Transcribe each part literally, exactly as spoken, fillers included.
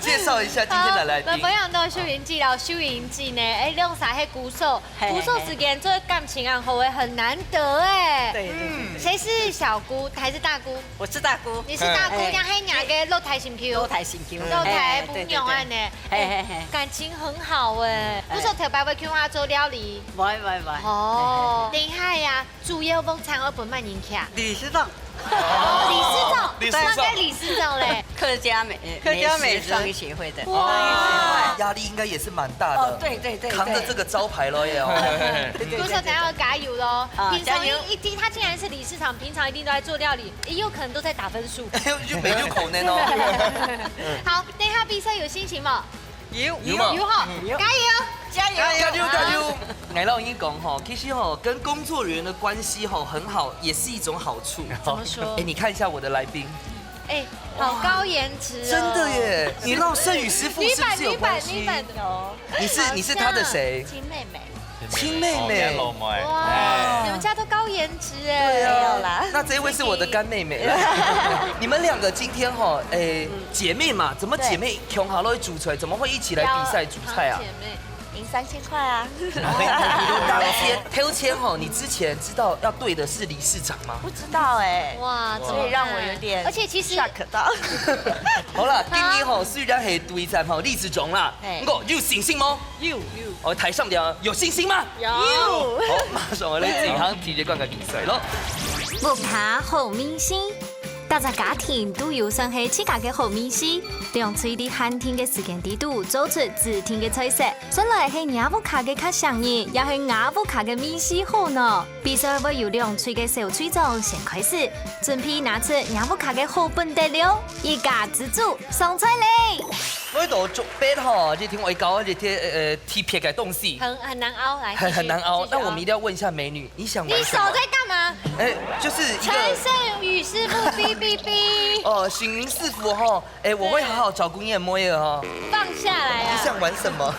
介绍一下今天的来宾。好，那分享到秀英姐了，秀英姐呢，哎，兩儕係姑嫂，嘿，姑嫂之間做感情恁好个，很难得哎。对对对，谁是小姑还是大姑？我是大姑，你是大姑，哎这样还拿个露台心 Q，露台心 Q，露台哎对对不牛啊呢对，嘿嘿嘿，感情很好哎。哎不是特别会去他做料理喂喂喂，哦。等一下呀，主要捧场个分么人客？理事长，哦，理事长，理事长那个理事长嘞？客家美客家美食食创意协会的，哇，压力应该也是蛮大的。哦，对对对，扛着这个招牌了耶哦。对对不是，等下要加油喽！啊平常加油一一定，他竟然是理事长，平常一定都在做料理，也有可能都在打分数。就没有口难哦。好，等一下比赛有心情吗？有有吗有哈，加油！加油加油加油！来，让我跟你讲哈，其实哈，跟工作人员的关系哈很好，也是一种好处。怎么说哎，？你看一下我的来宾，哎，好高颜值哦！真的耶！你让盛宇师傅是不是有关系？女版女版女版哦，你是你是他的谁？亲妹妹。亲妹妹。哇，你们家都高颜值哎！对啊，没有啦那这一位是我的干妹妹了。你们两个今天哈，哎，姐妹嘛，怎么姐妹穷好都会煮出来，怎么会一起来比赛煮菜啊姐？妹，三千块啊。你都当天，抽签吼，你之前知道要对的是理事长吗？不知道哎，哇，所以让我有点而且其实 shock 到。好啦，今年吼虽然系对战吼理事长啦，哎。不过有信心吗？有有。哦，台上的有信心吗？有。好，马上来进行第一关个比赛咯。屋下好味緒，大家家庭都有算系自家个好味緒，兩隊在限定个时间底肚做出指定个菜色。算来系若屋下个客省人，也系吾屋下个味緒好呢。比赛会有两队个小队长先开始，准备拿出若屋下个好本得了，一家之煮上菜嘞！我都做白吼，就听我一搞，就听呃特别个东西。很很难熬，来，很很难熬。那我们一定要问一下美女，你想玩什么？你手在干嘛？哎，就是一个陈胜宇师傅，哔哔哔。哦，沈云师傅哈，哎，我会好好照顾你的妹儿哦。放下来啊！你想玩什么？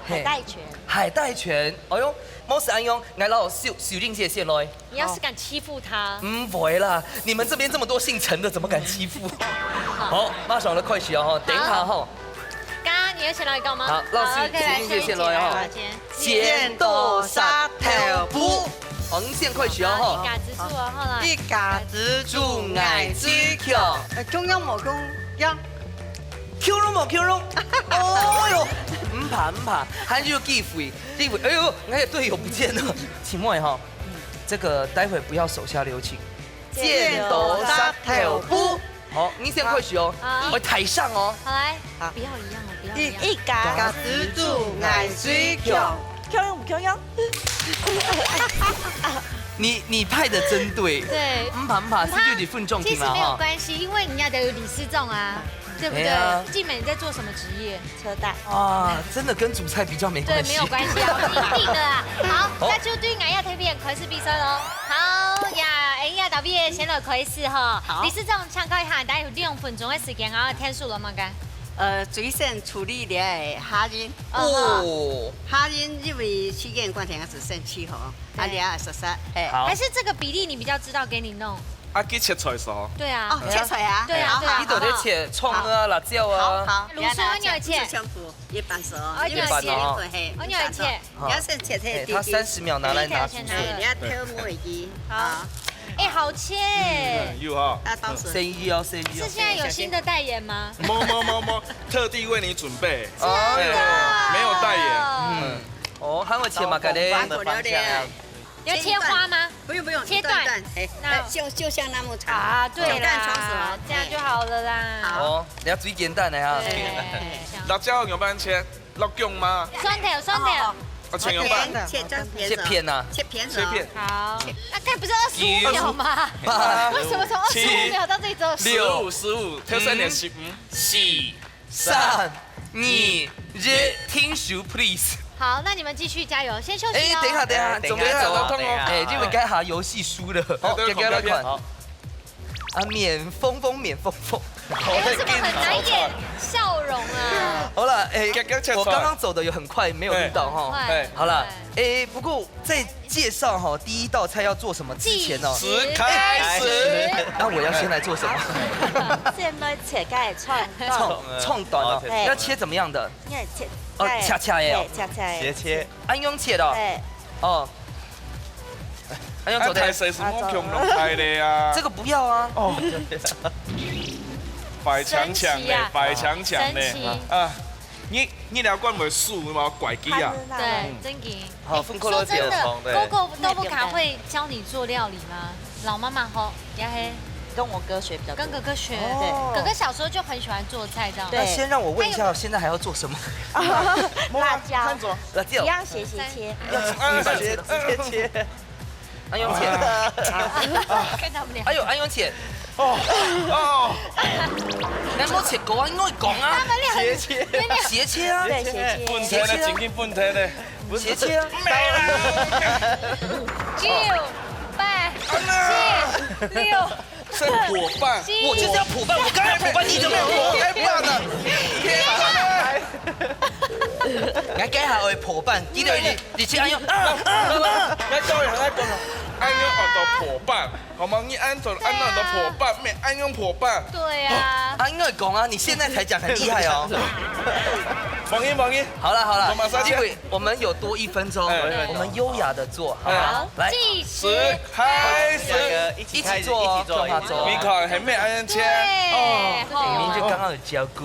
海带拳。海带拳，哎呦，毛是安用，来老师，小心些先来。你要是敢欺负他，嗯，不会啦，你们这边这么多姓陈的，怎么敢欺负？好，马上来开始哦，等一下哈。刚刚你要先来搞吗？好，老师，好，OK，请你先来哈。来，先。剪刀石头布。好，你先开始哦哈。一家之煮哦，好了。一家之煮，爱最强。呃，中央无中央。Q 龙无 Q 龙。哦哟，唔怕唔怕，还有机会，机会。哎呦，我的队友不见了。请问哈，这个待会不要手下留情。剪刀石头布。好，你先开始哦。好。我台上哦。好来，好。不要一样哦，不要一样。一家之煮，爱最强。Q 龙 Q 龙。你你派的真对。对。唔怕唔怕，四十几分钟其实没有关系，因为人家都有理事长啊，对不对？哎呀。静美，你在做什么职业？车贷。啊，真的跟煮菜比较没关系。对，没有关系啊，我们赢定了啊。好，好。那就对俺要特别开始比赛喽。好呀，哎呀，大家先来开始哈。好。理事长，请教一下，大家有两分钟的时间啊，天数了吗？该？呃，最先处理的下任。哦。下任因为时间关系，还是先去吼，啊，对。了，实实，哎。好。还是这个比例你比较知道，给你弄。啊，去切菜是哦。对啊。哦，切菜啊。对啊，好，对啊。你都在切葱啊、辣椒啊。好，好。卤素你有切？全部一般是哦，哦，你有切。一般哦。哦，你有切。 你要先切切哎，他三十秒拿来拿出去。哎，你要挑木耳机。好。啊。哎，好切。嗯，有哈。啊，当时。生意哦，生意哦。是现在有新的代言吗？没没没没，特地为你准备。真的哦。哎，没有代言。嗯。哦，还有切嘛，改天。要切花吗？不用不用，切段。一段一段，哎，那哎，就就像那么长。啊，对啦，小段装什么？这样就好了啦。哎。好。哦，你要最简单的哈。对，这样。辣椒用半切。 落薑吗？蒜头，蒜头。哦。啊，全用半。切，切片，切片啊。切片哦。切片。好，那该不是二十五秒吗？八。为什么从二十五秒到这里只有十？六，十五，挑三点十五。四、三、二、一，停手，please。好，那你们继续加油，先休息哦。哎，等一下，等一下，哎，等一下，总没有。等一下，等一下。哎，因为刚才游戏输了。好，对，对，刚刚那款。好。 啊，免疯疯，免疯疯。哎，为什么很难演笑容啊？好了，哎，刚刚切出来。我刚刚走的有很快，没有录到哈。对。好了，哎，不过在介绍哈第一道菜要做什么之前哦，计时开始。那我要先来做什么？先来切个菜。创创短哦，哎。要切怎么样的？你要切，哦，哎，恰恰的哦。哎，恰恰的。斜切。 恁样切哦。哎。哦。恁样做的。啊，大細是莫共弄开的啊。这个不要啊。哦。白强强嘞，神奇啊。白强强嘞。神奇。啊，你，你了管袂输嘛，怪鸡啊。对，真的。好，哎，分扣了说真的，点。哥哥都不卡会教你做料理吗？ 老妈妈吼，也嘿，跟我哥学比较多。跟哥哥学。哦。对。哥哥小时候就很喜欢做菜，这样。对。那先让我问一下，现在还要做什么？辣椒。看着。辣椒。一样斜斜切。啊，斜斜切。哎呦，切。看到没有？哎呦，哎呦，切。哦，哦。那我切过啊，我讲啊。他们两个斜切。斜切啊。对，斜切。斜切啊。正经分开的。 斜切啊。九、八、七、六。是伙伴。我就是要伙伴，我刚才伙伴，你怎么有伙伴呢？天啊！来，改下我的伙伴，记得你，你去按哟。啊，啊，啊。来，各位，来，讲，按哟，按到伙伴，好吗？你按照，按照你的伙伴，没按用伙伴。对啊。啊，應該講啊，你現在才講很厲害哦。王英，王英，好了好了我馬上，切因為我們有多一分鐘，哎我們優雅的做，好不好？好，來，計十時。開始。一一起做哦，中華週。你看，還沒安全切。對，明明就剛剛有教過。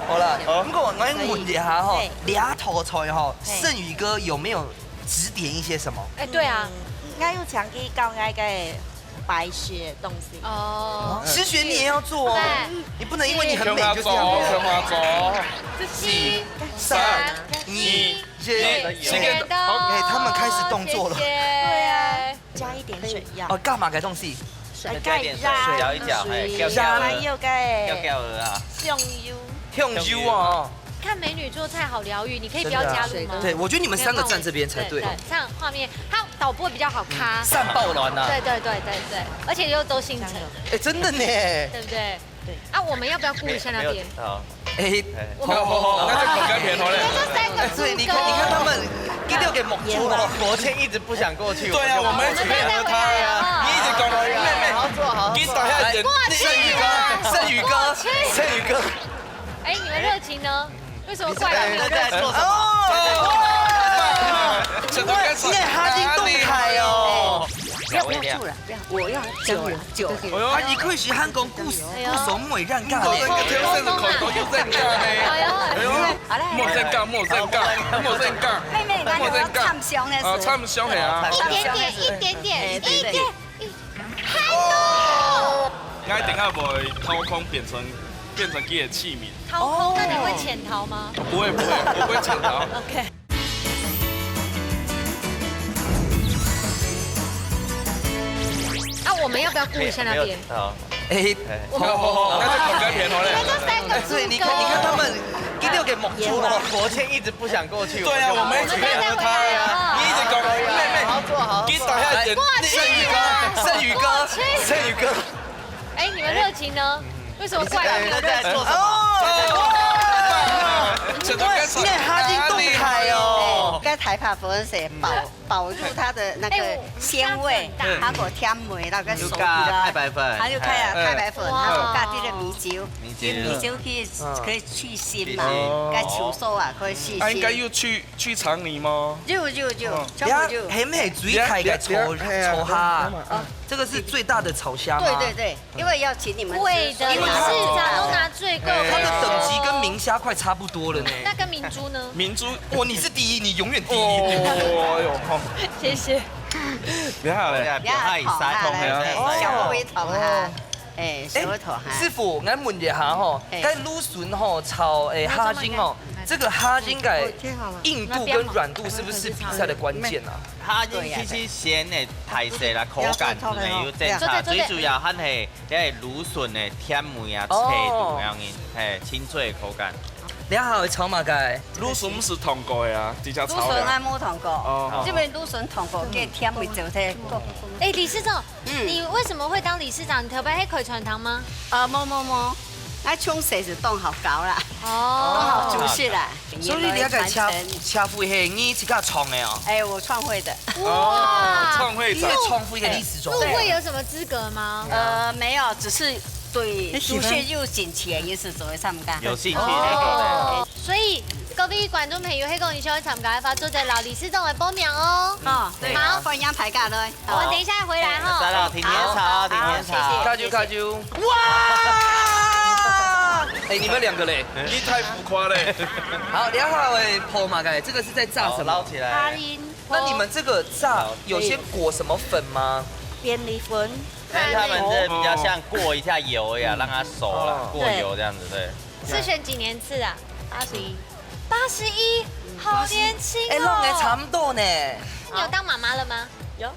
好了，不過我問一下哈，這道菜哈，勝宇哥有沒有指點一些什麼？哎，對啊，應該要請佢教𠊎个擺設東西。哦，思璇你也要做哦，哎，你不能因為你很美就這樣。共下做，共下做。七、三、二、一。時間到。哎，他們開始動作了。謝謝。對啊，加一點水藥，哦，幹嘛个東西？加一點水攪一攪，哎，攪攪還有个攪攪啊。醬油，醬油哦。看美女做菜好療愈，你可以不要加入嗎？對，我覺得你們三個站這邊才對。對，這樣畫面，它導播比較好看。善抱卵啊。對對對對對，而且又都姓陳，哎，真的呢。對不對？對。啊，我們要不要顧一下那邊？好，哎，哦，那就口干甜好了。這三個所以你看，你看他們，第六个目珠哦。我现在一直不想过去。对啊，我们一直配合他呀。你一直讲，妹妹，好做好。你等下点，胜宇哥，胜宇哥，胜宇哥。哎，你們熱情呢？為什麼怪我？你在做什么？哦，你也哈金动态哦。不要不要住了，不要，我要酒了酒。啊，你可以去韓國故事，故所没人干我那个天生的口头又在干呢。哎呦，哎呦，好嘞，莫再干，莫再干，莫再干。妹妹，那你要唱香的啊，是？唱香的啊。一點點，一點點，一點點。我等下會偷空變成變成佢的器皿。掏空，那你會潛逃嗎？不會不會，我不會潛逃。 OK。啊，我們要不要顧一下那邊？好，哎，我們那就口干甜好了。你們這三個所以你看，你看他們第六个目珠哦。我现在一直不想过去。对啊，我们一直配合他呀。你一直讲，妹妹，好做好。你等下点，胜宇哥，胜宇哥，胜宇哥。哎，你們熱情呢？為什麼怪我？在做什么？哦，你也哈金动态哦。該太白粉係保保住它的那個鮮味，還有甜味，那個手有加太白粉，還有加太白粉，還有加啲个米酒，米酒用米酒可以可以去腥嘛，哦該臭素啊可以去啊，應該腥。要去去腸泥嗎？有有有，等全部有。下還沒煮開个炒炒蝦，這個是最大的炒蝦嗎？對對對，因為要請你們貴的理事長都拿最貴它的的。等級跟明蝦快差不多了呢。那跟明珠呢？明珠，哇，你是第一，你永遠第一。哦喲，謝謝。別下咧，別下一塞，好啦，哎小微同哈，哎，小微同哈。師傅，𠊎問一下吼，哎該蘆筍吼炒誒蝦仁哦，這個蝦仁个硬度跟軟度是不是比賽的關鍵啊？蝦仁其實鮮个大細啦，口感係有爭差，對對對對最主要還係這蘆筍个甜味啊、哦脆度樣樣，係，清脆个口感。你好，炒麼个？蘆筍毋係燙過个啊，直接蘆炒个。筍啊，無燙過哦，因為蘆筍燙過，佢甜味就係過。哎，理事長，嗯你為什麼會當理事長？你頭擺係開餐廳嗎？啊，無無無，𠊎從細就當好搞啦，當哦，好煮食啦。所以你這個車車會係你自家創个哦？哎，我創會的。哦，創會長。創會个歷史中。入會有什麼資格嗎？呃，沒有，只是對煮食有興趣，也是做會參加。有興趣哦，所以各位觀眾朋友，如果你想要參加的話，做得摎理事長來報名哦。哦，對，好歡迎大家來。我們等一下回來哈。再到甜甜炒，甜甜炒。加油加油！哇！哎，你們兩個嘞？你太浮誇了。好，你好，哎，Paul 嘛，剛才這個是在炸什麼？撈起來。那你們這個炸有先裹什麼粉嗎？便利粉。但是他們這比較像過一下油呀，讓它熟了，過油這樣子，對。是選幾年次啊？八十一，八十一，好年輕哎，弄得差哦！不多呢。你有當媽媽了嗎？有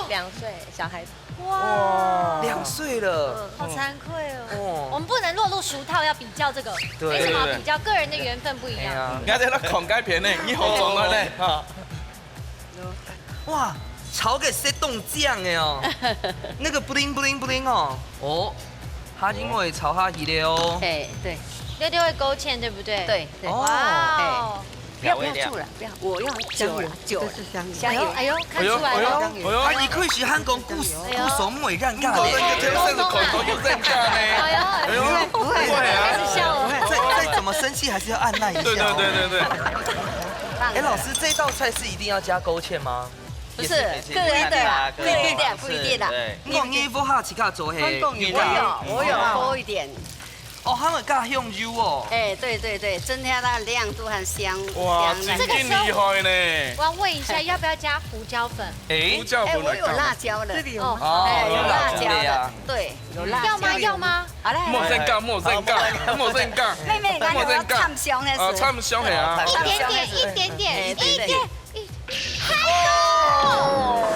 兩歲小孩子。哇，兩歲了。好慚愧哦。哦我們不能落入俗套，要比較這個，對沒什麼好比較，個人的緣分不一樣。哎呀，你還在那口干甜呢，你好重啊呢。啊，哇，炒个色凍醬哎哦，那個 bling bling bling 哦，哦，蝦仁會炒下去了哦。哎，對六六會勾芡，對不對？對對。哦哇哦，不要，不要醋了，不要，我用酒了，酒了，这是香油。香油。哎呦，哎呦，看出来了。哎呦，哎呦。啊，你開始還講故事，哎呦。故事妹人家呢。你講那個天生的口頭有人家呢。哎呦，哎呦，不會，不會，不會啊。開始笑了。再，再怎麼生氣，還是要按捺一下哦。對，對，對，對，對。哎，老師，這道菜是一定要加勾芡嗎？不是，也是可以，个人的啦，可以，个人的，不一定啦。對。你講你屋下自家做嘿，我有，我有勾一點。 哦，還會加香油哦。哎，對，對，對，增加它的亮度和香，哇，香味。真的厲害呢。我要問一下，要不要加胡椒粉？哎。胡椒粉來加嗎？哎，我有辣椒了。這裡有嗎？哦，哎，有辣椒的，有辣椒的啊。对，有辣椒。要吗？要吗？好嘞。莫再加，莫再加，莫再加。妹妹，那你要莫再加。參詳的是？啊，參詳的啊。一點點，一點點，哎，對，對。一點，一，還有。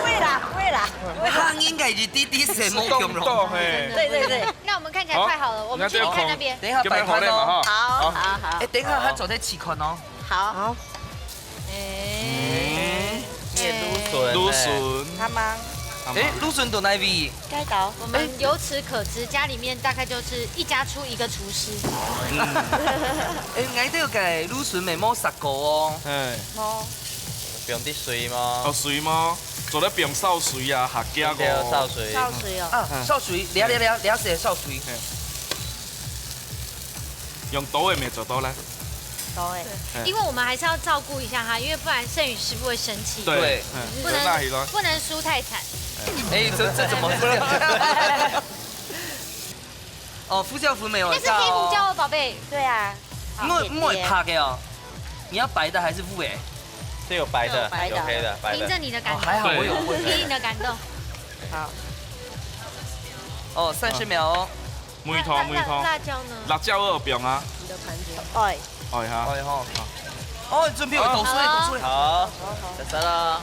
會啦，會啦，會啦。他應該一滴滴什麼用了。是動作嘿。对，对，对。那我们看起来快好了，好，我们去看那边。等一下摆盘哦。好，好，好。哎，等一下，他走在起款哦。好。好。哎，嗯，你的芦筍呢？芦筍。他吗？他吗？哎，芦筍在哪位？该倒。我们由此可知，家里面大概就是一家出一个厨师。嗯。哎，𠊎兜个芦筍乜無殺過哦。哎。無。放滴水嗎？哦，水嗎？做得放燒水啊，下驚哦。對，燒水。燒水哦。啊，嗯。燒水，了，了，了，了解燒水。嗯。用刀仔乜做到咧。刀仔。嗯。因为我们还是要照顾一下他，因为不然盛宇师傅会生气。对，对。嗯，不能，那一段。不能输太惨。哎，这，这怎么是这样？ 哦，胡椒粉沒有很大哦。那是黑胡椒哦，寶貝。對啊。好，毋會，毋會白的哦。你要白的還是烏的？這有白的，有白的。有黑的，白的。憑著你的感動。哦，還好我有問。憑你的感動。好。哦，三十秒哦。梅頭，梅頭。辣，辣椒呢？辣椒有放啊。你的盤子。哎。哎哈。哎吼。哦，準備好，倒出來，倒出來。好，好，好。再來啦。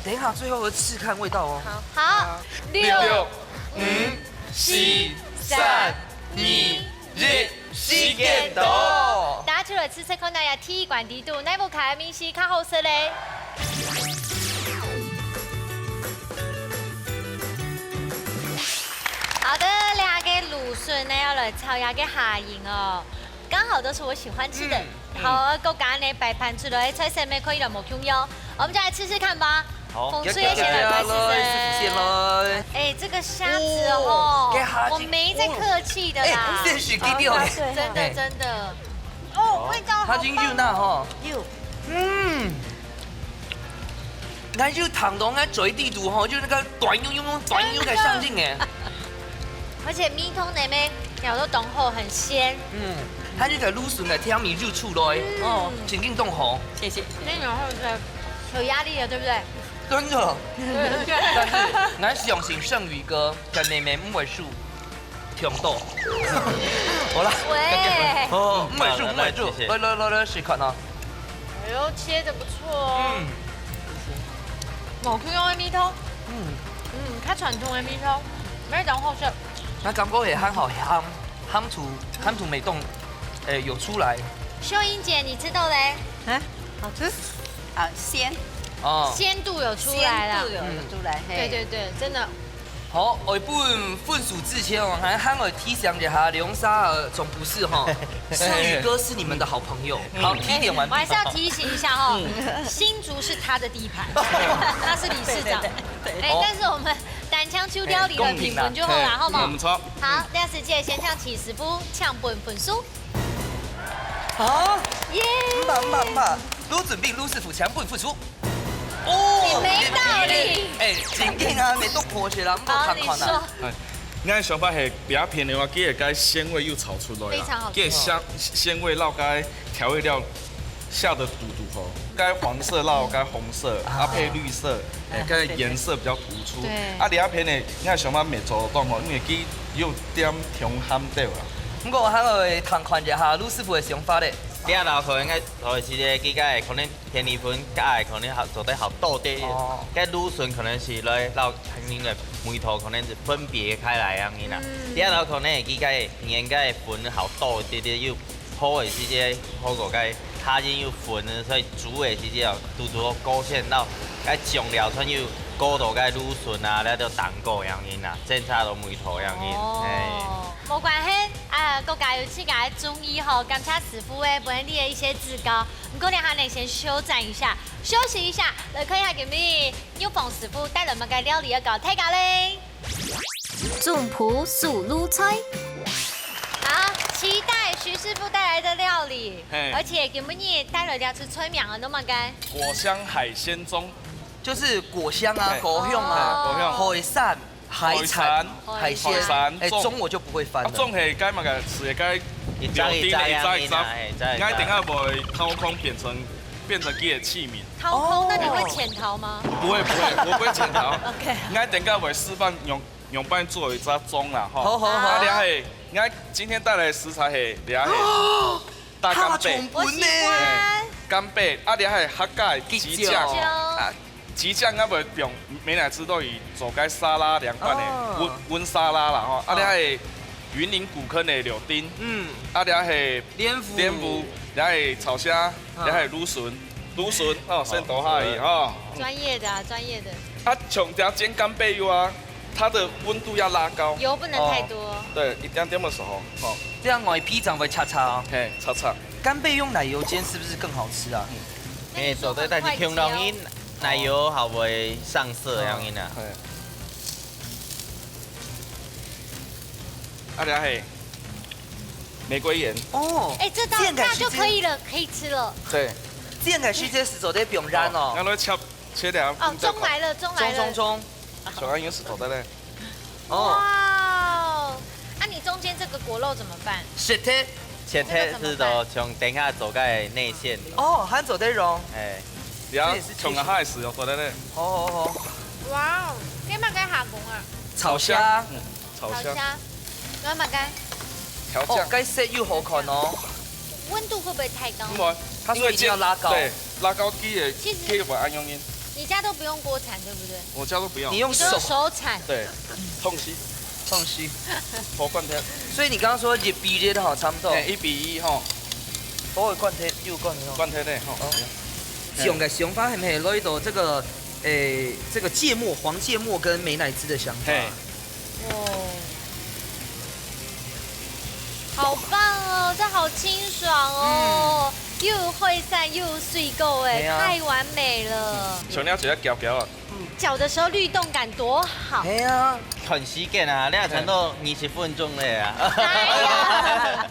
等一下，最後試看味道哦。好。好。六、六、五、四、三、二、一，時間到。大家出來試試看，大家第一關底肚，哪一款个味緒較好食咧？好的，這个蘆筍呢，要來炒這个蝦仁哦。 剛好都是我喜歡吃的。嗯，嗯。好，各家呢擺盤出來，菜色乜可以來無共樣。我們就來吃吃看吧。好。紅樹葉先來開始先。來，師傅先來。哎，這個蝦子哦，哦，給它我沒在客氣的啦。哎，這是低調的。哦，對，對，對。真的，哎。真的。哦，味道好棒哦。它已經有那哈。有。嗯。 𠊎就聽到𠊎嘴裡肚吼，就那個短又又短又个聲音哎。而且米湯裡面調到當好，很鮮。嗯，它就个蘆筍个甜味就出來，嗯。哦，真正當好。謝謝。那然後呢，有壓力了，對不對？真的。對。但是𠊎相信勝宇哥跟妹妹毋會輸。 強到。好啦。喂。哦，毋會輸，毋會輸。來，來，來，謝謝。來，來，來，來，試看啊。哎呦，切得不錯哦。嗯。無共樣个味道。嗯。嗯，較傳統个味道，非常好食。該感覺也還好，鹹，鹹度，鹹度味道，誒，有出來。秀英姐，你吃到嘞？啊，好吃。啊，鮮。哦。鮮度有出來了。鮮度有出來，嗯。嘿。對，對，對，真的。 好，愛分分數之前哦，還，還愛提醒一下兩儕个總幹事吼，勝宇哥是你們的好朋友。好，提點完畢。我還是要提醒一下哦，嗯。新竹是他的地盤，他是理事長。對，對，對，對。哎，哦。但是我們單槍抽調離了，哎，公平啦。評分就好啦，哎，好不好？嗯，沒錯。好，這時間先請徐師傅請分分數。 啊？耶！毋怕，毋怕，毋怕，盧準備，盧師傅全部付出。哦，你沒道理。哎，真緊啊，你都破解了，毋好看看啊。好，你說。哎，𠊎个想法係，比較便宜个話，其實該鮮味又炒出來啊。非常好吃。其實香，鮮味摎該調味料下得堵堵吼，該黃色摎該紅色，啊，配綠色，哎，該顏色比較突出。對。啊，你較便宜，𠊎想法無做到吼，因為佢有點重鹹掉啊。 毋過𠊎還愛聽看一下盧師傅个想法咧。你啊，老可能該，哦，是个，佢个可能便宜分，該可能好，做得好多啲。哦。該蘆筍可能是來到肯定个味道，可能是分別開來樣樣啦。嗯。你啊，老可能佢个應該分好多啲啲，又好个時節，好過該下陣又分，所以煮个時節哦，堵堵勾芡到，該醬料全又勾到該蘆筍啊，那就蛋糕樣樣啦，正差到味道樣樣，哦。嘿。無關係，啊，各家有自家个中意吼，感謝師傅个分你个一些指教。毋過這下呢，先休戰一下，休息一下，來看一下今日玉鳳師傅帶來麼个料理要教大家咧。總舖手路菜。好，期待徐師傅帶來的料理，嘿而且今日你帶來的係出名个，那麼个果香海鮮盅，就是果香啊，嘿果香啊，嘿果香海產、海產、海產海鮮，哎，盅盅我就不會翻啊，了。總係該麼个是該一隻一隻料理樣一隻一隻樣啊，一隻一隻，𠊎等下會偷空變成變成佢个器皿。掏空，那你會潛逃嗎？不會不會，我不會潛逃。 OK。 𠊎等下會示範用用般做一隻盅啦，吼。好好好啊，這係，𠊎今天帶來的食材係，這係大干貝，重本呢我喜歡。干貝，啊，這係客家的桔醬，桔醬啊，桔醬𠊎會用美乃滋豆油做个沙拉涼拌的哦溫溫沙拉啦，吼。啊，這係雲林古坑的柳丁，嗯，啊，這係蓮霧，蓮霧，這係草蝦，嗯這係蘆筍，蘆筍，哦，先倒下去，吼。專業的啊，專業的。啊，像這煎干貝油啊，它的溫度要拉高，油不能太多。對，一點點的時候，哦，這樣外皮正會脆脆哦。嘿，脆脆。干貝用奶油煎是不是更好吃啊？哎，做得，但是香濃音，奶油還會上色樣音啊。嘿。啊，這係玫瑰鹽，哦，哎，這道這樣改那就可以了，可以吃了。對。這樣改時節係做得放鹽哦。然後切切了。哦，盅來了，盅來了。冲冲冲，小安也是做得嘞。哦，哇哦，那你中間這個果肉怎麼辦？食鐵，切開係做像等下做个內餡。哦，還做得用，哎，然後從下開始有做得嘞。好好好，哇哦，這麼个下工啊？炒蝦，嗯，炒蝦。炒蝦，然後麼个？調醬哦，。該色又好看哦。溫度會不會太高？因為它所以一定要拉高對，拉高佢个，其實佢个會恁樣音。你家都不用鍋鏟，對不對？我家都不用。你用手你都用，手鏟。對，痛惜，放心。好，灌汤。所以你剛剛說一比一的哈，差不多，哎，一比一哈，都會灌湯，又灌湯。灌汤嘞哈。哦，想个想法係毋係來到這個，誒，這個芥末、黃芥末跟美乃滋的想法？嘿，哦，好棒哦，這好清爽哦，又有海產又有水果哎，對啊太完美了。像你這个攪攪啊，攪的時候律動感多好。係啊，很時間啊，你還差不多二十分鐘了啊。哎呀，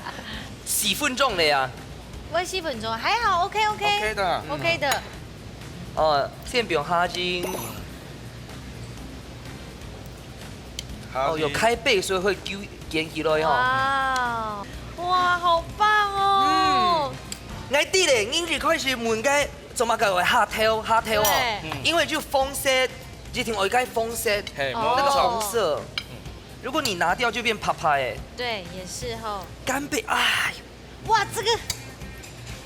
四分鐘了啊。我四分鐘還好，OK OK OK的。 OK 的。哦，先放蝦仁。哦，有開背，所以會揪捲起來哦。哇哇，好棒哦！𠊎知咧，你一開始問个做麼个會下頭下頭哦對，因為就紅色，一定愛該紅色，嘿，哦那個無錯。紅色。如果你拿掉就變白白哎，對，也是吼。干貝哎，哇，這個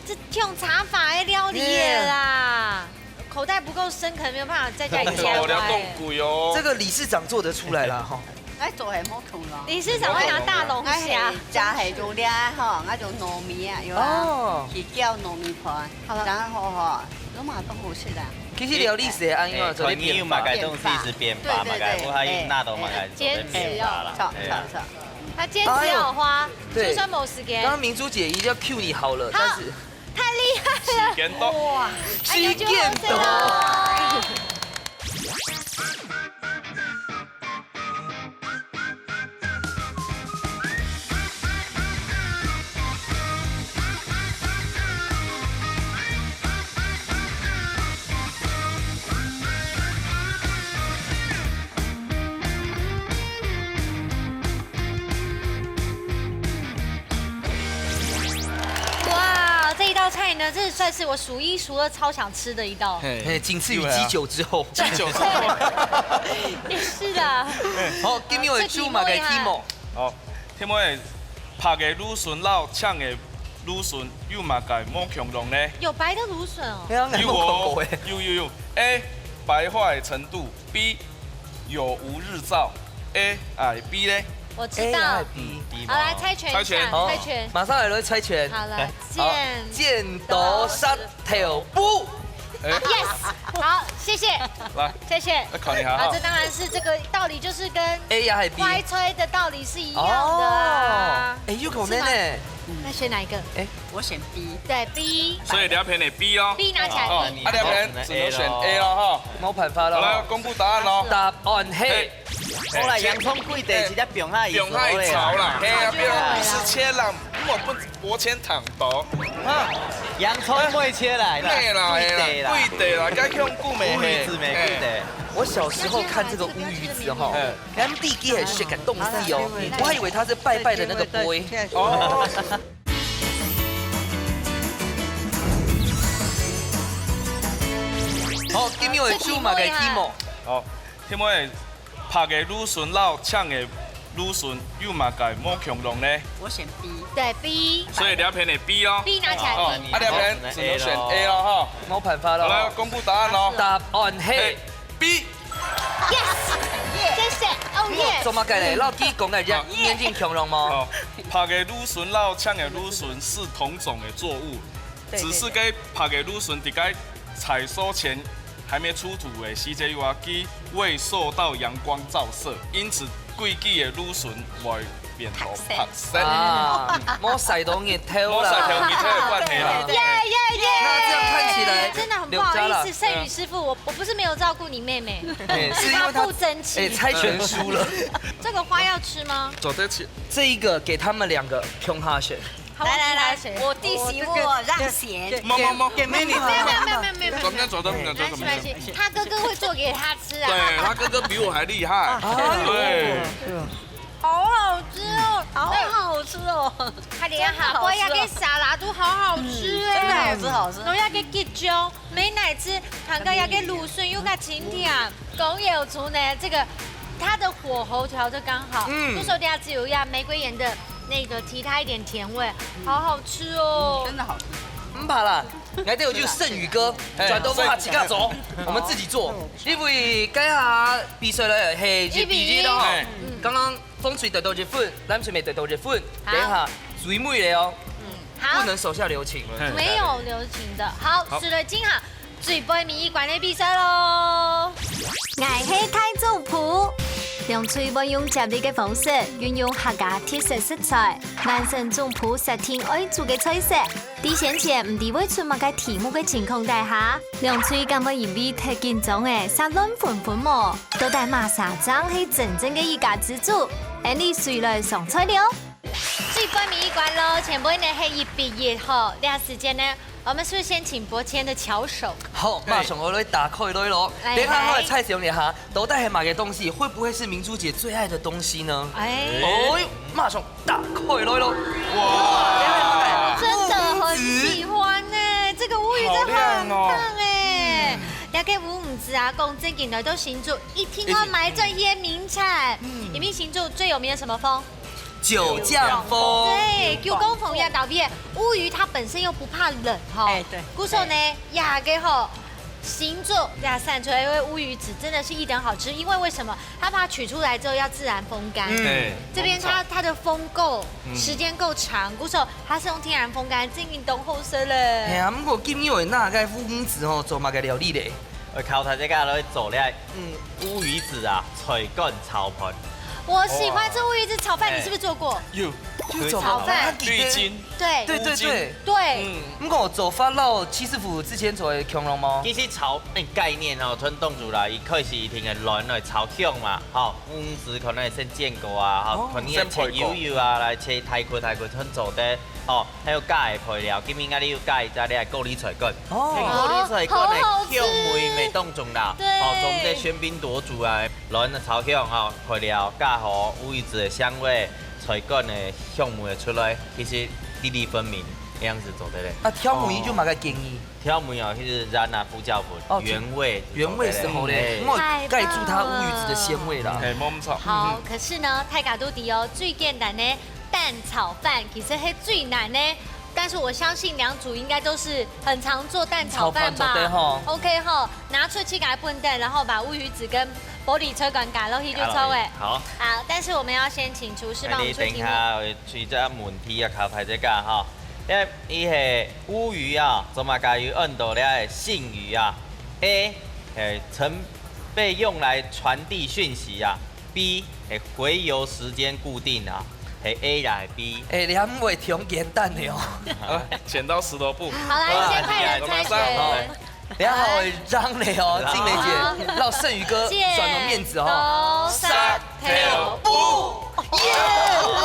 這用茶法的料理耶啦，口袋不夠深，可能沒有辦法再加一加哦，你要哎。凍鬼哦。這個理事長做得出來啦哈。哎，做係無窮咯。理事長會拿大龍蝦哎，，係，就係用這吼，那種糯米啊，有啊，哦，去攪糯米團，好了然後吼，攏嘛都好食啦。其實料理係恁樣，哎，做得團友變化。嘛該東西係變化嘛，對對對該不還有那都嘛該兼職哦炒炒炒。他兼職要花，對就算沒時間剛。剛明珠姐已經要 cue 你好了，好但是太厲害了！時間到。哇，哎呦，時間到。哇，這一道菜呢，這算是我數一數二超想吃的一道。嘿，僅次於雞酒之後。雞酒之後。也是的。好，今日會煮麼个題目？好，題目係白个蘆筍摎青个蘆筍有麼个無共樣呢？有白的蘆筍哦。哎呀，我看過哎。有有有，A，白化的程度，B，有無日照，A，哎，B呢？我知道。哎呀，B。好，來猜拳一下，猜拳好猜拳。馬上來，來猜拳。好了，好剪剪刀石頭布。哎， Yes，好，谢谢，来，谢谢。来看一下哈啊，这。当然是这个道理，就是跟 A 呀还是 B？快吹的道理是一样的啊。哦，哎，有可能呢。那选哪一个？我选 B。对，B。所以两片的 B 哦。 B 拿起来哦， B。啊，两片只能选 A 了哈。没办法好，来了，公布答案喽。答案嘿，好啦，洋葱贵地，直接放下去。用太吵啦，嘿啊，不要是切啦，我不我先躺倒。啊，洋葱贵切来啦，对啦，贵地啦，贵地啦，该用顾美乌鱼子玫瑰的。我小时候看这个乌鱼子哈哎，咱弟弟也是个东西哦，我还以为它是拜拜的那个杯。哦，好，今日的主嘛个题目，好，题目是白个芦筍摎青个芦筍有么个無共樣呢？我选 B。对，B。所以两片的 B 哦。 B 拿起来哦， B。啊，两片只能选 A 了哈。没办法好，来了。公布答案喽。答案嘿， B。 Yes，谢谢。Oh 做 yes。么个嘞？老弟讲个这样，眼睛共样吗？哦，白个芦筍摎青个芦筍是同种的作物，对只是个白个芦筍在个採收前還沒出土的時節，因為佢未受到陽光照射，因此季節个芦筍會變到白色。啊，莫晒到日頭我晒到啦。日頭个關係啦。耶耶耶！那這樣看起來真的很不好意思，柳家啦盛宇师傅，我我不是没有照顾你妹妹，哎，是因為他不争气。哎猜拳輸了。这个花要吃吗？做得起。这一个给他们两个共下选。好来来来我，我弟媳妇让贤。么么么，给美女没有没有没有没有没有没有转变转到平常没关系没关系，他哥哥会做给他吃啊。对他哥哥比我还厉害。对，好好吃哦，好好吃哦。他连下锅要给沙拉都好好吃哎，真的好吃好吃然后要给给酒，美乃滋，糖糕要给芦筍又给清甜，狗有竹呢，这个它的火候调得刚好，嗯不说等下只有要玫瑰盐的那个其他一点甜味，好好吃哦。真的好吃。毋怕啦，来，这有就剩宇哥，哎转到我自家做，我们自己做。因为该下比赛了，嘿，一比一了哈哎。刚刚风吹得到一分，蓝水妹得到一分，好等一下最尾了哦，好不，能手下留情。哎没有留情的。好，好水了金哈，最背尾一关的比赛喽。 𠊎係大總舖。兩隊會用接力个方式，運用客家特色食材，完成總舖設定愛煮个菜色。在先前毋知會出麼个題目个情況底下，兩隊敢會因為忒緊張而煞亂紛紛無？到底麼儕正係真正个一家之煮？𫣆俚隨來上菜了。 最尾一關咯，前面呢係一比一吼。這時間呢，我們是不是先請伯謙的巧手？好，馬上我來打開來咯。哎等一下，我來猜想一下，到底係麼个東西？會不會是明珠姐最愛的東西呢？哎，哦喲，馬上打開來咯。真的很喜歡呢，這個烏魚真的很棒哎。好亮哦。這個烏魚子啊，講正經來到新竹，一定要買這些名產。你們新竹最有名的什麼風？九降風。對，九降風也特別，烏魚它本身又不怕冷哈。哎對故所呢，這個吼，新竹這產出來的烏魚子真的是一等好吃，因為為什麼？它把它取出來之後要自然風乾。嗯哎，這邊它它的風夠，時間夠長，故所它是用天然風乾，正經當好食嘞。係啊，毋過今日會拿該烏魚子吼做麼个料理咧？我教大家來做這，嗯，烏魚子啊，菜乾炒飯。我喜歡吃烏魚子炒飯，你是不是做過？有就做炒飯綠金，對對對對。對，嗯，毋過做法摎戚師傅之前做个共樣無？其實炒，嗯，概念吼，全當初啦，一開始一定係卵來炒香嘛，吼，烏魚子可能係先煎過啊，吼，哦可能係切幼幼啊，來切大塊大塊，全做得，吼，還有加个配料，今日𠊎兜有加一隻這个高麗菜乾，哦高麗菜乾个好好吃香味會當重啦，對吼，從這喧賓奪主啊，卵炒香吼，配料加好烏魚子个香味，菜乾个香味出來，其實粒粒分明，這樣子做得嘞。啊，挑梅就麼个建議？挑梅哦，其實咱啊，胡椒粉哦原味原味是好嘞，哎我蓋住它烏魚子的鮮味啦。哎，無毋著。好，可是呢，大家都知哦，最簡單的蛋炒飯其實是最難的。但是我相信兩組應該都是很常做蛋炒飯吧？炒飯做得吼。 OK吼，拿出去給它燜蛋，然後把烏魚子跟玻璃菜乾加落去就出味。好，好，但是我們要先請廚師幫我們出題目。你等一下，我出一隻問題啊，考牌這個哈。誒，伊係烏魚啊，做麼个有恁多个剩魚啊？A係曾被用來傳遞訊息啊，B係回郵時間固定啊，係A也係B？哎，你還會挺簡單的哦。啊，剪刀石頭布。好，來，先派人猜拳。等一下好，讓你哦，靜美姐，讓剩魚哥轉個面子哦。三、頭、布。耶！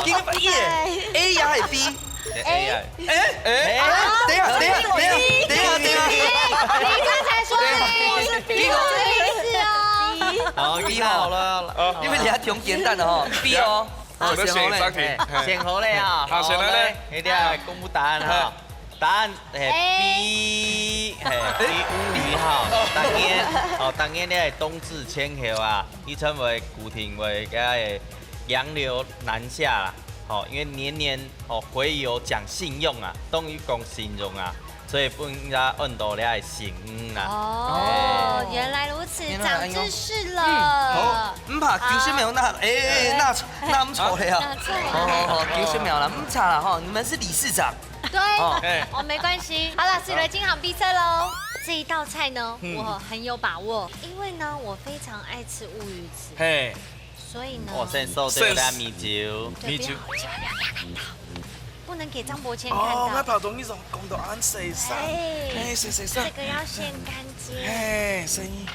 今天耶，A也係B？ 哎哎，哎哎，等一下，等一下，等一下，等一下，等一下，你剛才說的是 B，不好意思哦。好，你好了。因為你還挺簡單的哦，B哦。我都選一張題。哎，選好了啊。好，選好了。一定要公布答案哈。答案係B，係B烏魚哈。當然，哦，當然你係冬至前後啊，伊稱為固定會个洋流南下啦。哦，因為年年哦回郵講信用啊，等於講信用啊，所以分人家恁多个信用啊。哦，原來如此，長知識了。好，毋怕，九十秒那，哎，那那毋錯了呀。好好好，九十秒了，毋差了哈，你們是理事長。對，哦，沒關係。好了，所以來進行比賽嘍。這一道菜呢，我很有把握，因為呢，我非常愛吃烏魚子，嘿，所以呢，我先收到了米酒。對，米酒不要，千萬不要給他看到，不能給張伯謙看哦，我到。頭先你講到恁細聲，哎哎，細細聲這，個要先乾煎，哎，聲音，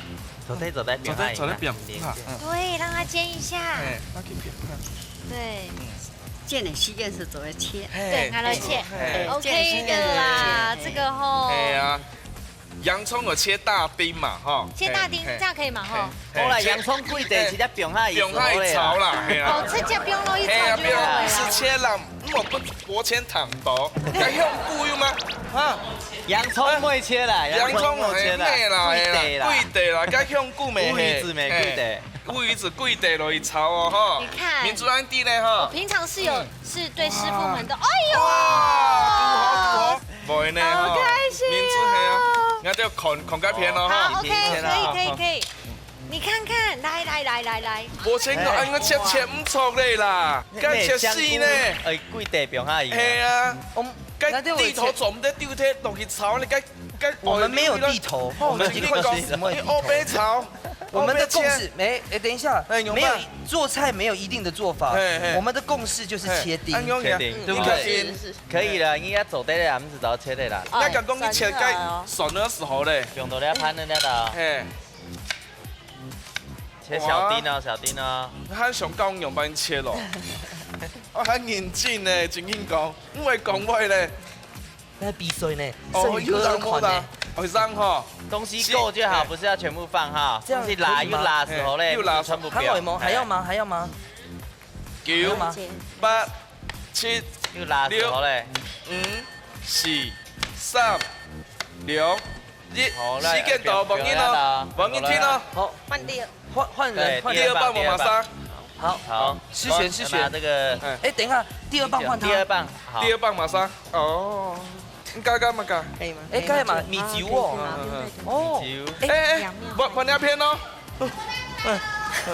坐在坐在坐在坐在邊，啊，嗯，對，讓他煎一下。哎，那可以片，對，煎个時間係做个切。對，拿來切哎，OK的啦，這個吼。哎呀，洋蔥有切大丁嘛，哈，切大丁，這樣可以嘛吼？好啦，洋蔥貴得直接放下去就好了啦。用下去炒啦，嘿啦。哦，直接放落去哎呀，炒就好了啦。不要，是切啦，我不薄切坦薄，該香菇有嗎？啊，洋蔥會切啦，洋蔥會切啦，嘿啦，嘿啦，貴得啦。貴得啦，該香菇沒烏魚子沒貴得。烏魚子貴得落去炒哦，哈。你看民族安迪呢，哈。平常是有是對師傅們的，哎呦，哇，堵好堵好，不會呢，哈。好開心哦民族黑啊，那就看看該片咯，哈。好，OK，可以可以可以，你看看，來來來來來，我先講，哎，我切切毋錯咧啦，該切細呢。哎，貴得放下去。係啊，我們該地頭做毋得丟忒落去炒，你該該我們沒有地頭，我們的共識沒有地頭。你烏白炒，我們的共識，哎哎，等一下，哎，有嗎沒有做菜沒有一定的做法嘿嘿，我們的共識就是切丁。哎，按樣切丁，你看丁，可以了，你也做得了，毋使找切的啦。那剛剛你切該蒜的時候咧，用到了盤的那道，嘿，切小丁哦，小丁哦。你還想教我樣般切咯？我還認真呢，正經講，毋會講話咧。那比賽呢？哦，剩餘哥又讓我啦款呢？，哦，讓哈，東西夠就好，不是要全部放哈。這樣東西拉可以嗎又拉時候咧，又拉全部還有嗎？還要嗎？還要嗎？九、八、七、又拉時候咧，五、四、三、兩、一，好啦時間到，無要緊咯，無要緊停咯。好，換第二。換換人換第二棒我馬上，好，好，十選十選。那這個哎，等一下，第二棒換他。第二棒，好，第二棒馬上，哦，你剛剛嘛講，可以嗎？哎，幹嘛？米酒哦，哦，酒，哎哎，換換那片咯，謝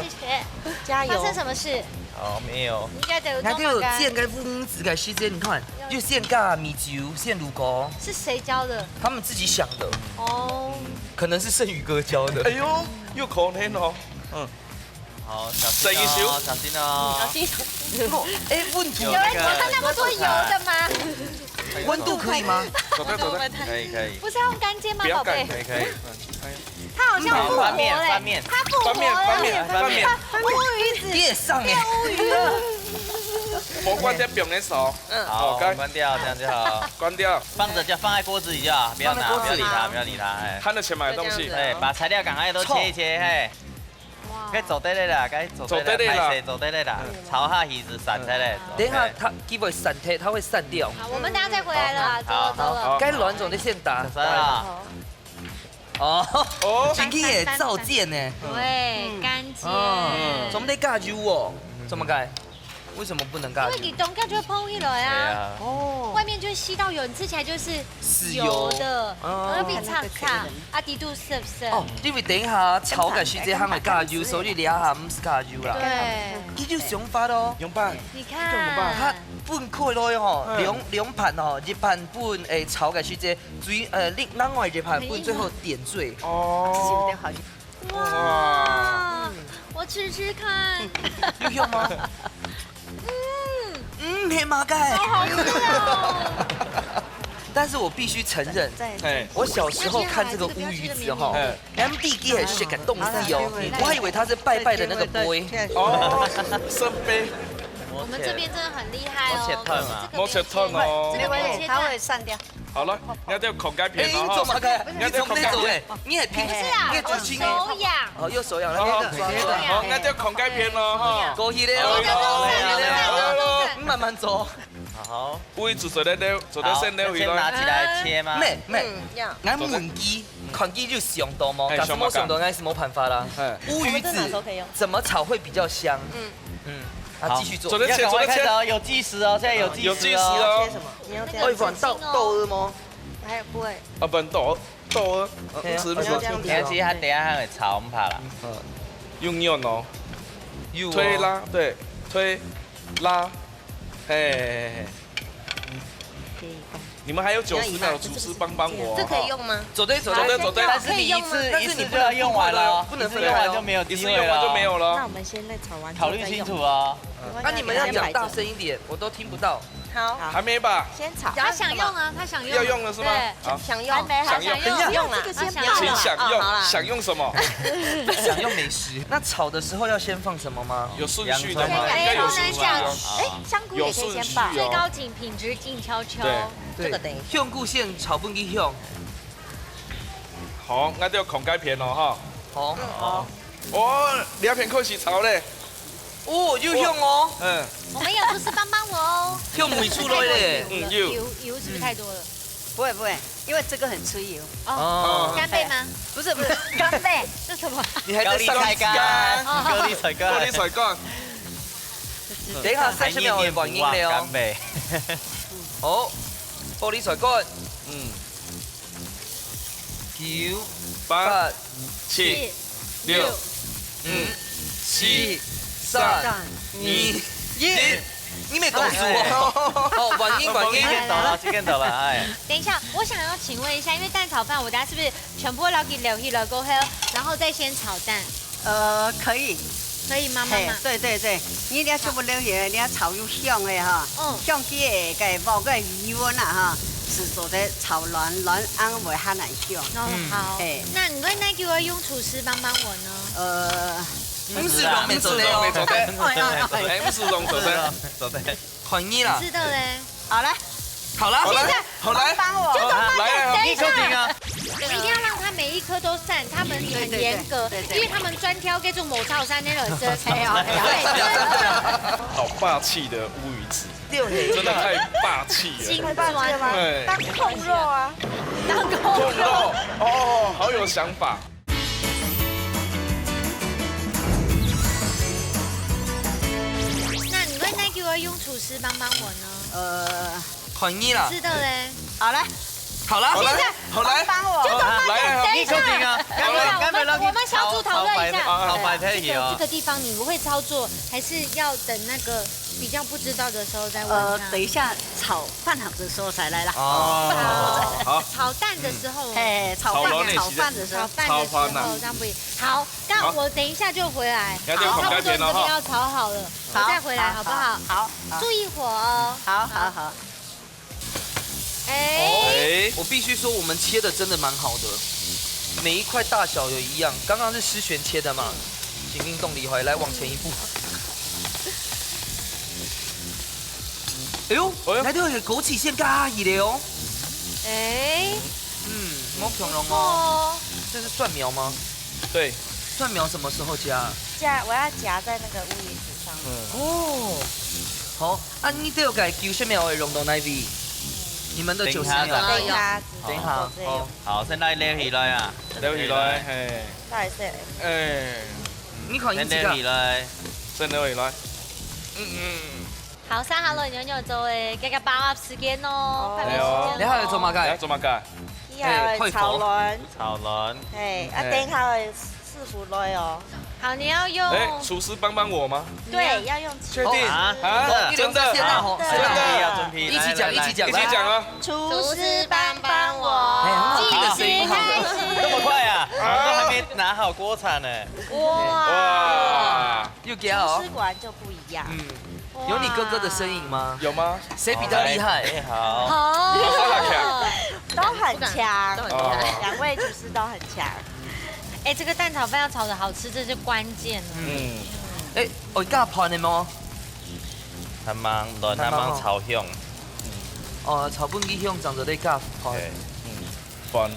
謝。加油發生什麼事？哦，沒有，應該得有那就有中文感。煎該烏魚子个時間，你看，又煎个米酒，煎滷果，是誰教的？他們自己想的，哦，可能是剩餘哥教的。哎呦，有可能哦，嗯，好，小這一手心哦，小心哦。哎，問題有人加那麼多油的嗎？溫度可以嗎？走開走開，可以可以，不是要用乾煎嗎，不要乾寶貝？可以可以。它好像復活嘞，翻面翻面它復活了，翻面翻面它烏魚子變上哎，變烏魚了。無關這放个手，好，好，該關掉，這樣就好。關掉，放著就放在鍋子裡就好，不要拿，放在鍋子裡不要理它，不要理它，哎。還有錢買東西就這樣子。哎，把材料趕快都切一切，嘿。哇該做得了啦，該做得了，做得了啦歹勢做得了啦，炒下魚子散開來。等一下 OK。它給我散開，它會散掉。好，我們等下再回來了啊，走了走了。該卵總得先打。算了，哦，哦，今天也照見呢。對，乾煎。哦，怎麼得加油哦？怎麼改？為什麼不能加油？因為你凍掉就會膨起來啊，對啊。哦，外面就會吸到油，你吃起來就是是油油的，哦然後變脆脆，啊，底肚澀澀。哦，因為等一下炒个時節還會加油，所以你下毋使加油啦。對，佢有想法哦。用吧，你看，它分開來吼，嗯。兩，兩盤吼，一盤分，欸，炒个時節，最，呃，另，另外一盤分最後點綴。哦。有點好吃。哇，我吃吃看。有香嗎？嗯。嗯，係麼个？好好吃哦。但是我必須承認，哎。我小時候看這個烏魚子吼，哎。M D G係食个東西哦，好了，我還以為它是拜拜的那個杯。哦，聖杯。我們這邊真的很厲害哦。我切斷嘛。這個沒有切斷哦。這個沒有切斷。它會散掉。好了，你看這個孔蓋片哦，哎，你做麼个？你看這個孔蓋片。你從哪做的？你很平，不是啊，你很年輕。我手癢。哦，右手癢，那邊的。好，好，你看這個孔蓋片哦，哈。過去了，過去了，你慢慢做。好。烏魚子做得，做得先撈起來。好，先拿起來切嗎？妹，妹，嗯，要。𠊎問佢，看佢有想到無？哎，假使無想到，想到。那是沒辦法啦。哎。烏魚子怎麼炒會比較香？嗯。嗯，啊，好，繼續做。做得切，要趕快開始哦，做得切。有計時哦，現在有計時哦。有計時哦。切什麼？你要這樣子。哎，碗倒，倒了嗎？還有不會。啊，不能倒，倒了。呃，對啊，是不是？你要這樣子哦。你要其實它等一下還會炒，我們怕啦。嗯。用用哦。有哦。推拉，對，推拉。 嘿，嘿，嘿，嘿。可以放。你們還有九十秒，廚師幫幫我哦。這可以用嗎？做得，做得，做得。但是你一次，可以用嗎？一次就要用完了哦，不能分開哦。一次用完就沒有機會了哦。一次用完就沒有了。那我們現在炒完之後再用。考慮清楚哦。啊，你們要講大聲一點，我都聽不到。好。還沒吧？先炒。他想用啊，他想用。要用了是嗎？對。好。想用。還沒，還想用。想用。等一下，用啦。這個先不要啦。請享用，哦，好啦。享用什麼？享用美食。那炒的時候要先放什麼嗎？有順序的嗎？洋蔥啊。應該有順序哦。哎，香菇也可以先放。有順序哦。最高級品質靜悄悄。對。對，這個等一下。香菇先炒分佢香。好，那就孔蓋片了哈。好。嗯，好。哦，這片開始炒咧。哦，有香哦。嗯。我們有廚師幫幫我哦。香味出來咧。嗯，有。油，油是不是太多了？不會，不會，因為這個很出油。哦，哦。干貝嗎？不是，不是，干貝。這什麼？你還在上一集啊？高麗菜乾。高麗菜乾。等一下，三十秒會反應了哦。高麗菜乾。哦，高麗菜乾。嗯。九、八、八、七、七、六、六、五、四、三、二、一。你沒告訴我。好，反應，反應。時間到了，時間到了，哎。等一下，我想要請問一下，因為蛋炒飯，我等下是不是全部都撈起來過後，然後再先炒蛋？ 呃，可以。可以嗎，媽媽？嘿，對，對，對，你這全部撈起來，你要炒有香的哈，嗯。香雞的該鑊个油溫啊哈，是做得炒軟軟，恁會較難香。哦，嗯。好。嘿。那你會哪個要用廚師幫幫我呢？呃，毋使用，毋使用，毋使用，毋使用。哎，毋使用，做得。做得。 看你啦。你知道嘞。好了。好了。好了，現在好了。幫我。就懂了，來啊，等一下。你確定啊？我一定要讓它每一顆都散，他們很嚴格，對，對，對，對，對。因為他們專挑這種無炒散的人，真的。哎呦，哎呦，哎呦。好霸氣的烏魚子，對。真的太霸氣了。金磚。對。當控肉啊。當控肉。控肉，哦，好有想法。 那你會哪個要用廚師幫幫我呢？呃，看你啦。知道嘞。好了。好了。現在好了。好了。幫我。就懂了，來啊。等一下。你確定啊？等一下，我們，我們小組討論一下。炒，炒白，炒白菜魚哦。這個，這個地方你會操作，還是要等那個比較不知道的時候再問他？呃，等一下炒飯好的時候才來啦。哦。好。炒蛋的時候。嗯。嘿，炒飯，炒飯的時候。炒飯的時候，炒飯啊。這樣不行。好， 那我等一下就回來。好。你要這個孔蓋片哦，哈。差不多你這邊要炒好了，好，我再回來，好不好？好，好，好。注意火哦。好，好，好。哎。哎。我必須說，我們切的真的蠻好的，每一塊大小有一樣。剛剛是思璇切的嘛，請運動厲害，來往前一步。哎呦，哎呦。來到一個枸杞先加一个哦。哎。嗯，無共樣哦。不錯哦。這是蒜苗嗎？ 對。蒜苗什麼時候加啊？加，我要夾在那個烏魚子上面。嗯。哦，好，啊，你這個九十秒會用到哪位？你們的九十秒。等一下再。等一下，等一下，好。好，先來撈起來啊。撈起來，嘿。大概是。哎。你看，你自家。先撈起來。先撈起來。嗯，嗯。 好，生下來軟軟做个，這個把握時間哦，哦。快沒時間了哦。哎喲。你還要做麼个？你還要做麼个？你還要炒卵。哎，配合。炒卵。嘿，啊，嘿。等一下會師傅來哦。好，你要用，哎，厨师帮帮我吗？对，要用。确定？啊，啊，真的？真的？先拿好，真的？先拿好。一起讲，来，来，一起讲，一起讲啊。厨师帮帮我。哎，很好听的声音哈。这么快啊？我都还没拿好锅铲呢。哇。哇。又给哦。厨师果然就不一样。嗯。有你哥哥的声音吗？有吗？谁比较厉害？哎，好。好。都很强。都很强。哦。两位厨师都很强。哎，这个蛋炒饭要炒得好吃，这是关键哦。嗯。哎，哦，加飯的吗？慢慢，慢慢炒香。哦，炒分佢香，正做得加飯。对，嗯，饭。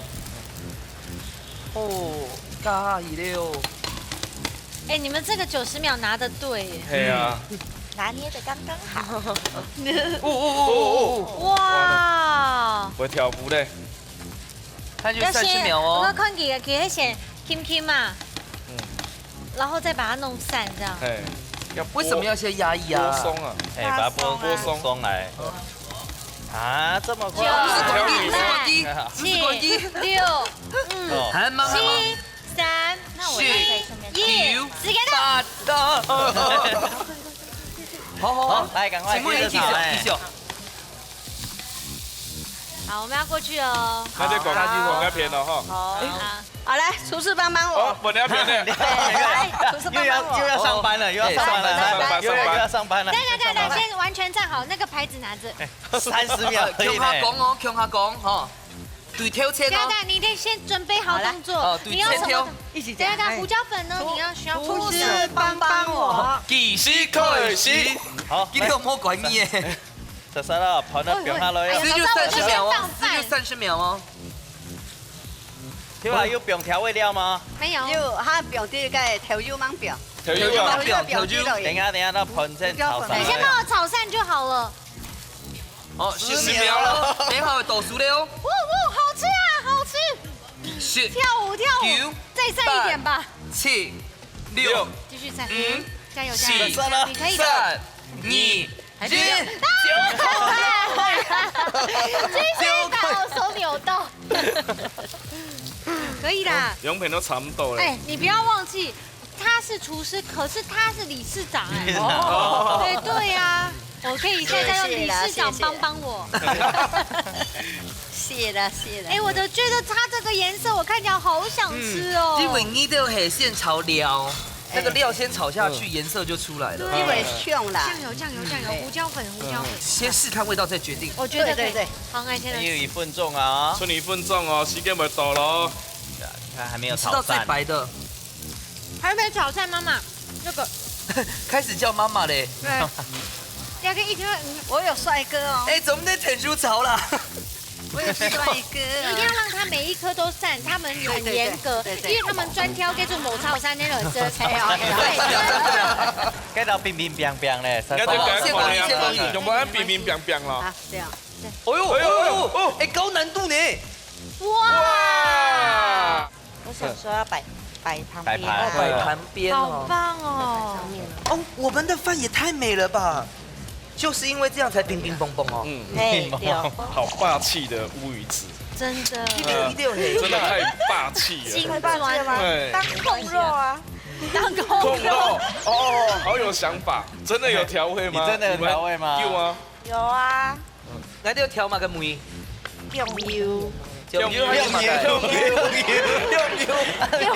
哦，加下去了。哎，你们这个九十秒拿得对耶。嘿啊。拿捏得刚刚好。哦，哦，哦，哦，哦。哇。会跳舞嘞。 它就三十秒哦。要先，我看佢，佢会先轻轻嘛，嗯。然后再把它弄散，这样。嘿，要剥，为什么要先压一压？剥松啊。哎，把它剥，剥松啊。剥松来。啊，这么快。九十秒啦，不是公鸡，不是公鸡。七、六、五、哦。还慢慢吗？七、三、那我再顺便一，九、时间到。八。好，好，好。好，来，赶快，请问一起手，接着炒，哎。一起手。 好，我们要过去哦。那就广告机广告片了哈。好。好。好，来，厨师帮帮我。哦，我要片的。来，厨师帮帮我。又要，又要上班了，又要上班了，哎，上班，上班，又要，上班。又要上班了。等一下，等一下，先完全站好，那个牌子拿着。三十秒而已呢。共下讲哦，共下讲哈。对头前哦。等一下，等一下，你得先准备好动作。好，来。哦，对，你要什么？前头。一起讲。等一下，等一下，胡椒粉呢？哎。你要需要厨师帮帮我。计时开始。好，今天有没有管你耶？ 莎莎啦，盘仔放下來啊。哎，是就三十秒哦，我先倒飯。是就三十秒哦。今日有放調味料嗎？沒有。有，佢放這个豆油吂放。豆油啊。豆油吂放，豆油。等一下，等一下，那盤先炒上來。你先幫我炒散就好了。哦，十秒了。十秒了。等一下會倒數的哦。嗚，嗚，好吃啊，好吃。十、跳舞，跳舞。九、再散一點吧。八、七、六、繼續散。五、加油，加油，四、你可以的。三、二、 还是，耶！这下把我手扭到。可以啦。两片都差不多了。哎，你不要忘记，他是厨师，可是他是理事长哎。理事长。哦。对，对呀，我可以现在用理事长帮帮我。谢啦，谢啦。哎，我都觉得它这个颜色我看起来好想吃哦。嗯，因为你都係先炒料， 那个料先炒下去，颜色就出来了。对。因为香啦。酱油，酱油，酱油，哎。胡椒粉，胡椒粉。嗯。先试看味道再决定。我觉得可以。对，对，对。好，那现在。还有一分钟啊。剩一分钟哦，时间要到咯。你看还没有炒散。吃到最白的。还没炒散，妈妈，那个。开始叫妈妈嘞。对。要跟一听，嗯。我有帅哥哦。哎，怎么在天主吵啦？ 我也是帅哥。一定要让它每一颗都散，他们很严格，对，对，对，对，对。因为他们专挑叫做某超三那种色彩哦。对。該就平平平平咧，應該就該款樣啊，謝謝，謝謝。全部都平平平平咯。啊，對啊。哦喲，哎喲，哦喲，哦喲，哎，高難度呢。哇！哇！ 我想說要擺，擺旁邊。擺盤。哦，擺盤邊哦。好棒哦。哦，我們的飯也太美了吧！就是因為這樣才乒乒乓乓哦。嗯。哎，對哦。好霸氣的烏魚子。真的。一定，一定很真的太霸氣了。金磚。對。當控肉啊。當控肉。控肉，哦，好有想法。真的有調味嗎？你真的有調味嗎？你們有嗎？有啊。 𠊎兜調麼个味？醬油。醬油還係麼个？醬油，醬油，醬油。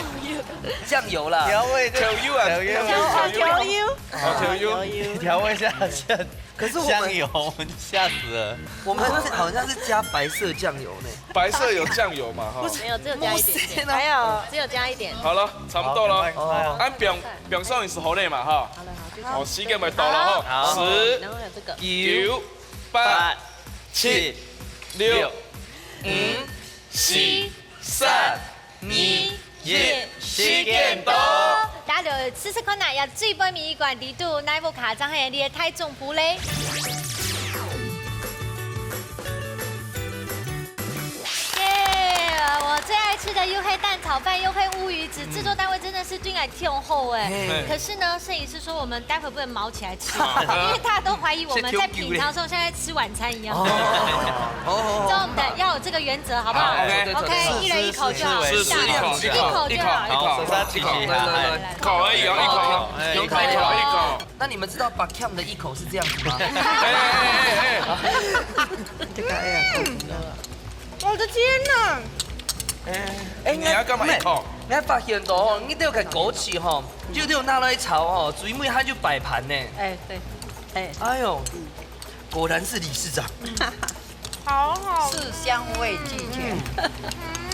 醬油啦。調味就，調油啊，調油。哦，調油。哦，調油。調味下，下，可是我們，香油，我們嚇死了。我們好像是加白色醬油呢。白色有醬油嘛，哈。沒有，只有加一點點。還有，只有加一點。好了，差不多了。好，快，快哦。啊，表，表上也是好累嘛，哈。好了，好，就這樣。哦，時間也到了，哈。好。十、然後還有這個。九、八、 七、六、五、四、三、二、一，時間到。大家就試試看啊，這最尾一關裡肚，哪一屋下正係你个大總鋪咧？耶！我最愛吃的又係蛋炒飯，又係烏魚子，製作單位真的是對𠊎挺好欸。嘿。可是呢，攝影師說我們待會不能毛起來 因為大家都懷疑我們在品嚐的時候像在吃晚餐一樣。哦。哦。知道我們的要有這個个原则，好不好好，OK。 ？OK，一人一口就好，是是一口一口就好。一口一口好，一口一口就好。一口来来来一口而已哦，一口，哎一口一口一口。那你们知道 Bak Kiam 的一口是这样子吗？哎哎哎这个哎呀，我的天哪！哎，你要干嘛一口？你还发现到哦，你都有个枸杞哈，就都有拿来炒哦，最尾它就摆盘呢。哎，对，哎，哎呦，果然是理事长。好好。是香味俱全。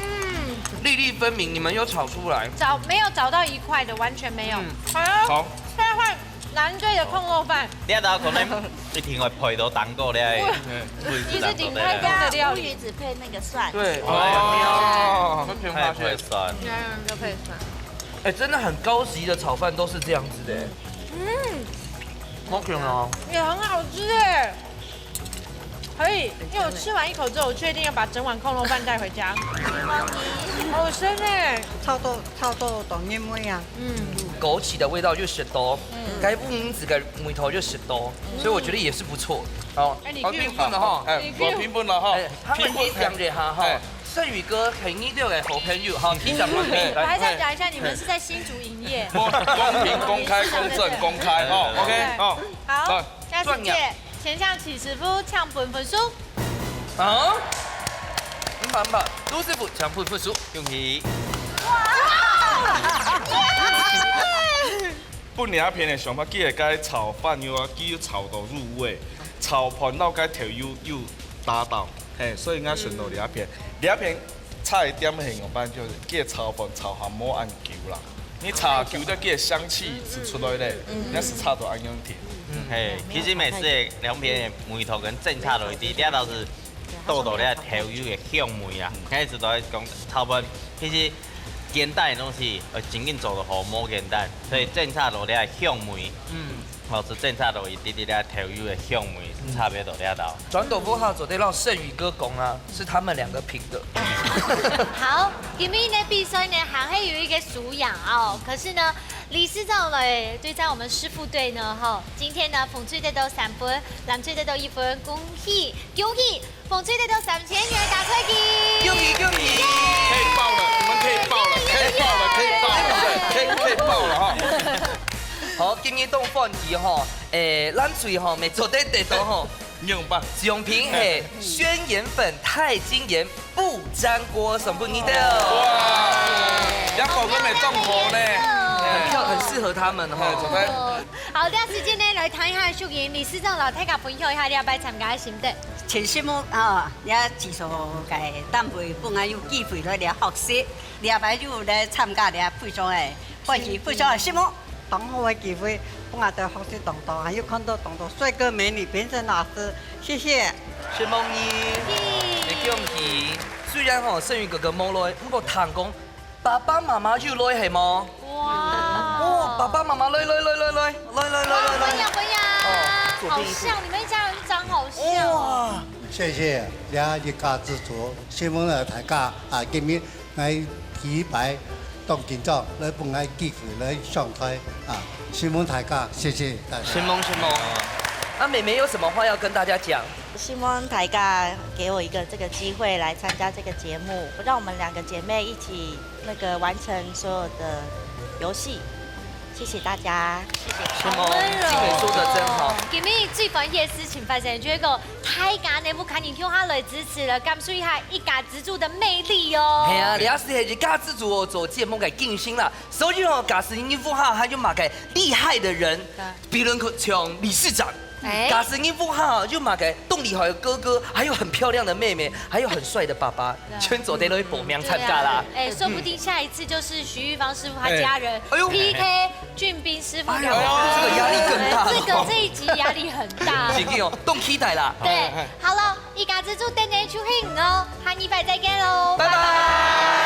嗯，粒粒分明，你们有炒出来。找没有找到一块的，完全没有。嗯好，好，再换蓝队的控肉饭。你也知道可能一定會配到蛋糕咧，你是鼎泰丰的料理，鱼子配那个蒜。对，哦，太会算。嗯，都可以算。哎，真的很高级的炒饭都是这样子的。嗯，好甜哦。也很好吃哎。可以，因为我吃完一口之后，我确定要把整碗控肉饭带回家。好深哎。炒到炒到当年味啊。嗯，枸杞的味道又食到，該五子个味道又食到，所以我觉得也是不错。好，哎你好，Q评分了哈。哎，我评分了哈。哎，他们先讲一下哈，哈哎，盛宇哥，肯定六个好朋友哈，提醒我们。我还是要讲一下，你们是在新竹营业。公公平、公开、公正、公开哈，OK 哦。好来，下次见，钱象琪师傅抢分分数。啊？很棒吧，卢师傅抢分分数，恭喜。本来片的想法，佢个該炒饭又啊，佢又炒到入味，炒飯到該調又又搭到，嘿，所以應該選到這片。這片菜點形个話，就是佢个炒飯炒下無恁久啦，你炒久了，佢个香氣是出來咧，應該是炒到恁樣甜。嘿，其實每次兩片的味道跟爭差落去，這倒是豆豆咧豆油的香味啊，開始都在講炒飯，其實簡單的東西，呃，真正做得好，無簡單，所以爭差落咧香味。嗯，哦，是爭差落一滴滴咧豆油的香味，是差別到這到。轉到屋下做得讓盛宇哥講啊，是他們兩個評的。好，今日呢比賽呢還係有一個輸贏哦，可是呢，理事長來對戰我們師傅隊呢，哈，今天呢紅隊得到三分，藍隊得到一分，恭喜恭喜！ 紅隊得到三千元打出去。恭喜恭喜！可以爆了，你們可以爆了，可以爆了，可以爆了，可以可以爆了哈。好，今日當歡喜吼，誒，藍隊吼，乜做得得到吼，你有辦？獎品係酸鹽粉鈦金鹽不沾鍋，送分你兜。哇，這寶哥沒中火呢。很漂很適合他們哎，吼。準備。好，這時間呢來聽一下淑瑩理事長摎大家分享一下這擺參加的心得。前心目啊，也至少个單位分𠊎有機會來了學習，這擺又來參加了非常个歡喜，非常个心目。當好个機會，分𠊎兜學習當多，還有看到當多帥哥美女評審老師，謝謝。承蒙你，也恭喜。雖然吼，盛宇哥哥無來，毋過聽講爸爸媽媽有來係無？哇！哦，爸爸媽媽來來來來來來來來來來分享分享，哦好像你們一家人長好像。哇！謝謝這一家之主，承蒙大家啊，今日𠊎第一擺當緊張，來分𠊎機會來上台啊，承蒙大家，謝謝大家。承蒙承蒙。啊，妹妹有什麼話要跟大家講？希望大家給我一個這個機會來參加這個節目，讓我們兩個姐妹一起那個完成所有的遊戲。謝謝大家，謝謝。承蒙，靜美說得真好。今日最歡喜个事情發生，就係講大家呢屋下人共下來支持了，感受一下一家之主的魅力哦。係啊，這係一家之主哦，做節目个精神啦。所以哦，假使你屋下還有麼个厲害的人，比如講像理事長，哎假使你屋下有麼个當厲害的哥哥，還有很漂亮的妹妹，還有很帥的爸爸，全做得來報名參加啦。哎，說不定下一次就是徐玉芳師傅他家人哎呦 PK 俊斌師傅哎呦，兩個。這個壓力更大了。這個這一集壓力很大。已經有動期待啦。對，好了，一家之主等等就係你哦，下禮拜再見嘍，拜拜。